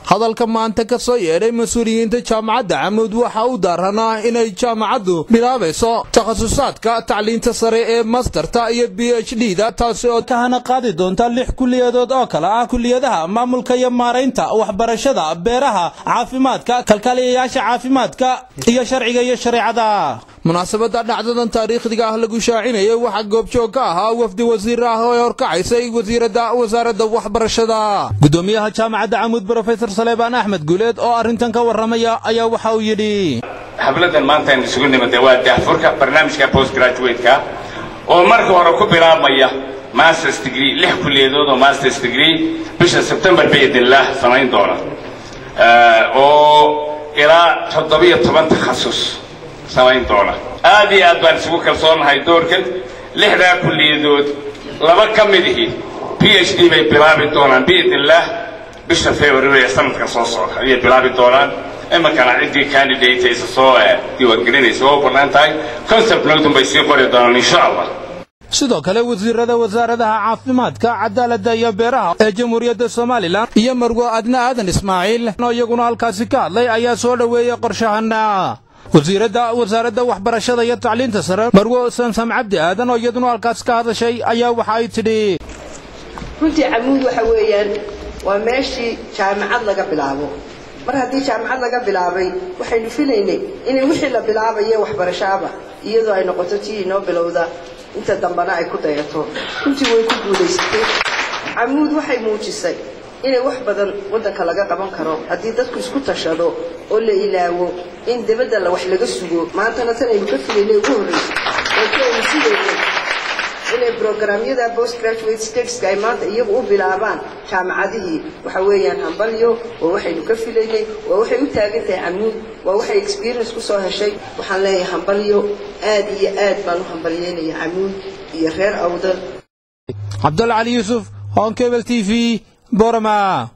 Hadalka maanta ka soo yeedhay mas-uuliyiinta Jaamacadda Camuud waxa u daaranaa inay jaamacaddu bilaabayso takhasusaadka tacliinta sare ee masterta iyo PhD da, taasi oo kahana qaadi doonta lix kuliyadood oo kale ah kuliyadaha maamulka iyo maaraynta, waxbarashada, beeraha, caafimaadka, kalkaaliyayaasha caafimaadka iyo sharciga iyo shareecada. Munaasabadda dhacdadan taariikhdiga ah lagu shaacinayay waxaa goobjoog ka ahaa wafdi wasiir ah oo horkacaysay wasiiradda wasaaradda waxbarashada. Gudoomiyaha Jaamacadda Camuud, Professor Saleebaan Axmed Guuleed, oo arrintan ka warramaya ayaa waxa uu yidhi: Xafladan maanta aynu isugu nimaday waa daahfurka barnaamijka post graduate-ka oo marka hore ku bilaabmaya masters degree, lix kuliyadood oo masters degree bisha September biidnillaah samayn doona, oo ilaa 17 takhasus samayn doona. Aad iyo aad baan isugu kalsoonahay. Doorkan lixdaa kuliyadood laba ka midihi PhD bay bilaabi doonaan biidnillaah, bisha February ee sanadka soo socda ayay bilaabi doonaan. Iminkana ciddii candidate isa soo diiwaangelinaysa waa u bannaan tahay, concept note bay sii qori doonaan, insha Allah. Sidoo kale wasiirada wasaaradaha caafimaadka, cadaaladda iyo beeraha ee Jamhuuriyadda Somaliland iyo Marwo Adna Aadan Ismaaciil oo iyaguna halkaasi ka hadlay ayaa soo dhoweeyey qorshahana. Wasiiradda wasaaradda waxbarashada iyo tacliinta sare, Marwo Samsam Cabdi Aadan, oo iyaduna halkaasi ka hadashay ayaa waxa ay tidhi: Runtii Camuud waxa weeyaan waa meeshii jaamacad laga bilaabo. Mar haddii jaamacad laga bilaabay, waxaynu filaynay inay wixii la bilaabaye waxbarashaaba iyadoo ay noqoto tii inoo bilowda, inta dambana ay ku dayato. Runtii way ku guulaysatay Camuud. Waxay muujisay inay wax badan waddanka laga qaban karo haddii dadku isku tashado oo la ilaawo in dibadda la wax laga sugo. Maantana tan aynu ka filaynay ugu horraysay oo ti aynu sugaynay inay programyada post graduate studieska ay maanta iyagu u bilaabaan jaamacadihii, waxa weeyaan hambalyo. Waa waxaynu ka filaynay, waa waxay u taagan tahay Camuud, waa waxay experience ku soo heshay. Waxaan leeyahay hambalyo, aad iyo aad baan u hambalyeynaya Camuud iyo reer Awdal. Cabdalla Cali Yuusuf, Horn Cable TV, Borama.